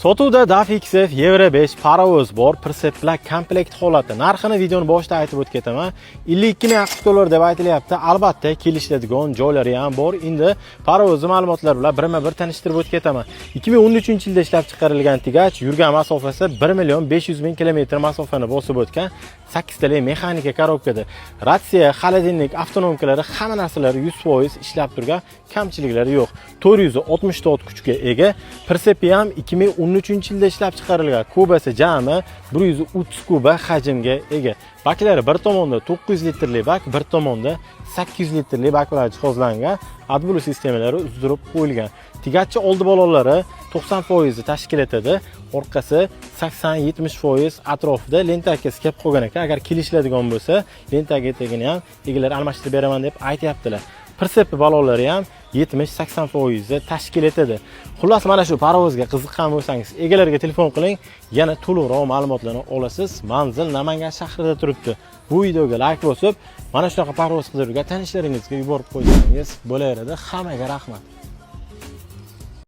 Sotuvda DAF XF Euro 5 parovoz bor, прицеп bilan komplekt holati. Narxini videoni boshida aytib o'tib ketaman. 52 ming AQSh dollar deb aytilyapti. Albatta kelishiladigan joylari ham bor. Endi parovozni ma'lumotlar bilan birma-bir tanishtirib o'tib ketaman. 2013-yilda ishlab chiqarilgan тягач, yurgan masofasi 1 million 500 ming kilometr masofani bosib o'tgan. 8 tali mexanika коробка da. Ratsiya, холодильник, автономка lari, hamma narsalari 100% ishlab turgan, kamchiliklari yo'q. 464 kuchga ega. Прицеп i ham 2013-yilda ishlab chiqarilgan. Kubasi jami 130 kuba hajmga ega. Baklari bir tomonda 900 litrli bak, bir tomonda 800 litrli bak bilan jihozlangan. AdBlue sistemalari uzdirib qo'yilgan. Тягач ni oldi balonlari 90% tashkil etadi. Orqasi 80-70% atrofida лентейка si kelib qolgan ekan. Agar kelishiladigan bo'lsa, лентейка tagini ham egalari almashtirib beraman deb aytyaptilar. Прицеп balonlari ham 70-80% tashkil etadi. Xullas, mana shu parovozga qiziqqan bo'lsangiz, egalariga telefon qiling, yana to'liqroq ma'lumotlarni olasiz. Manzil Namangan shahrida turibdi. Bu videoga layk bosib, mana shunaqa parovoz qidiruvga tanishlaringizga yuborib qo'ysangiz bo'laveradi. Hammaga rahmat.